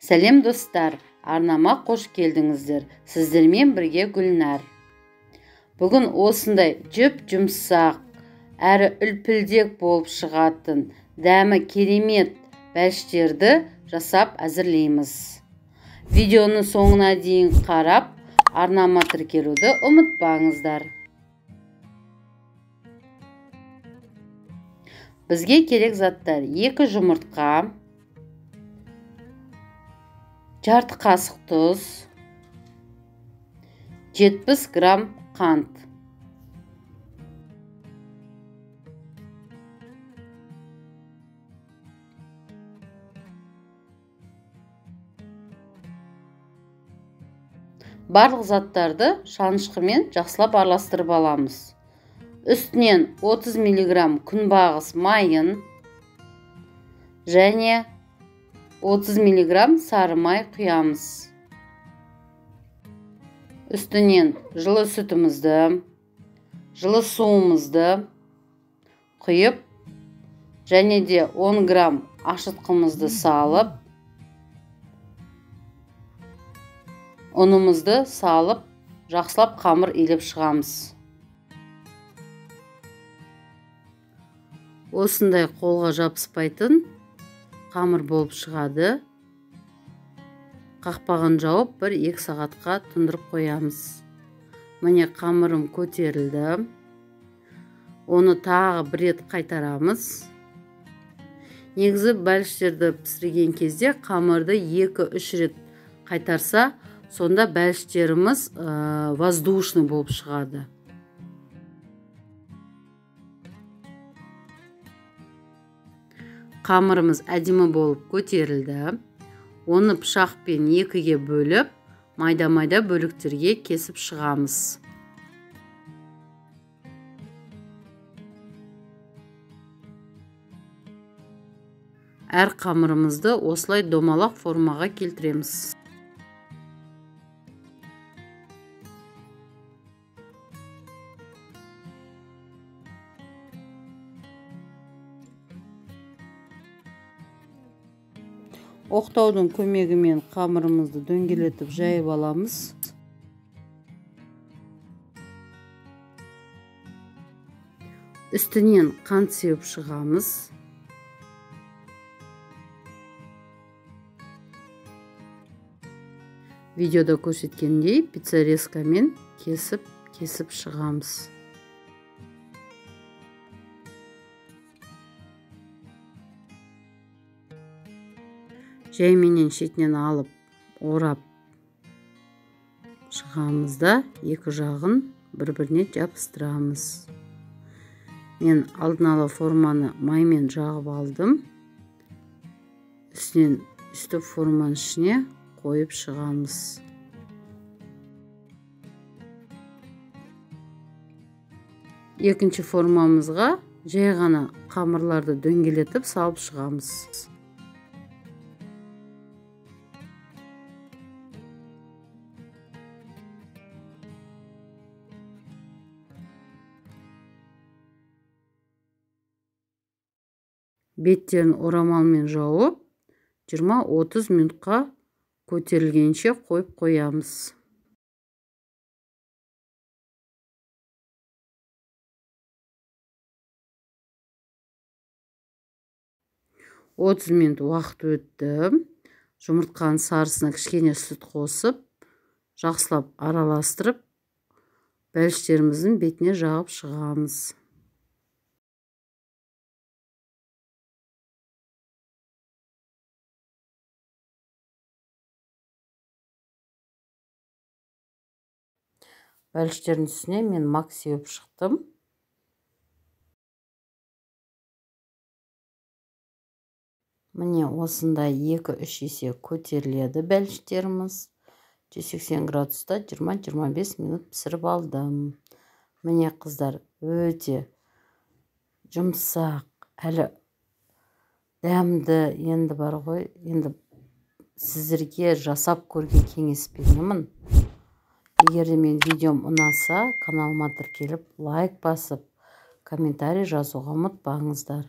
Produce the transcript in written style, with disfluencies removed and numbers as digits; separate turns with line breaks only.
Сәлем достар, арнама қош келдіңіздер. Сіздермен бірге Гүлнар. Бүгін осындай жұп-жұмсақ, әрі үлпілдек болып шығатын, дәмі керемет бәліштерді жасап әзірлейміз. Видеоны соңына дейін қарап, арнама тіркелуді ұмытпаңыздар. Бізге керек заттар: 2 жұмыртқа, жарты қасық тұз, 70 грамм қант. Барлық заттарды шанышқымен жақсылап араластырып аламыз. Үстінен 30 миллиграмм күнбағыс майын және 30 миллиграмм сары май құямыз. Үстінен жылы сүтімізді, жылы суымызды құйып, және де 10 грамм ашытқымызды салып, ұнымызды салып, жақсылап қамыр илеп шығамыз. Осындай қолға жабыспайтын қамыр болып шығады. Қақпағын жауып 1-2 сағатқа тұндырып қоямыз. Міне қамырым көтерілді. Оны тағы бір рет қайтарамыз. Негізі бәліштерді пісірген кезде қамырды 2-3 рет қайтарса, сонда бәліштеріміз воздушный болып шығады. Қамырымыз әдемі болып көтерілді. Оны пышақпен 2-ге бөліп, майда-майда бөліктерге кесіп шығамыз. Әр қамырымызды осылай домалақ формаға келтіреміз. Оқтаудың көмегімен қамырымызды дөңгелетіп жайып аламыз. Үстінен қант сеуіп шығамыз. Видеода көрсеткендей пиццарезкамен кесіп-кесіп шығамыз. Жайменен шетінен алып, орап шығамыз да, екі жағын бір-біріне жабыстырамыз. Мен алдын ала форманы маймен жағып алдым. Үстінен үстіп форманың ішіне қойып шығамыз. Екінші формамызға жай ғана қамырларды дөңгелетіп салып шығамыз. Беттерін орамалмен жауып, 20-30 минутқа көтерілгенше қойып қоямыз. 30 минут уақыт өтті. Жұмыртқаның сарысына кішкене сүт қосып, жақсылап араластырып, бәліштеріміздің бетіне жағып шығамыз. Бәліштердің үстіне мен мак сеуіп шықтым. Міне осындай 2-3 есе көтеріледі бәліштеріміз. 180 градуста 20-25 минут пісіріп алдым. Міне қыздар, өте жұмсақ, әлі дәмді енді бар ғой. Енді сіздерге жасап көруге кеңес беремін. Егер де мен видеом ұнаса, каналыма тіркеліп, лайк басып, комментарий жазуға ұмытпаңыздар.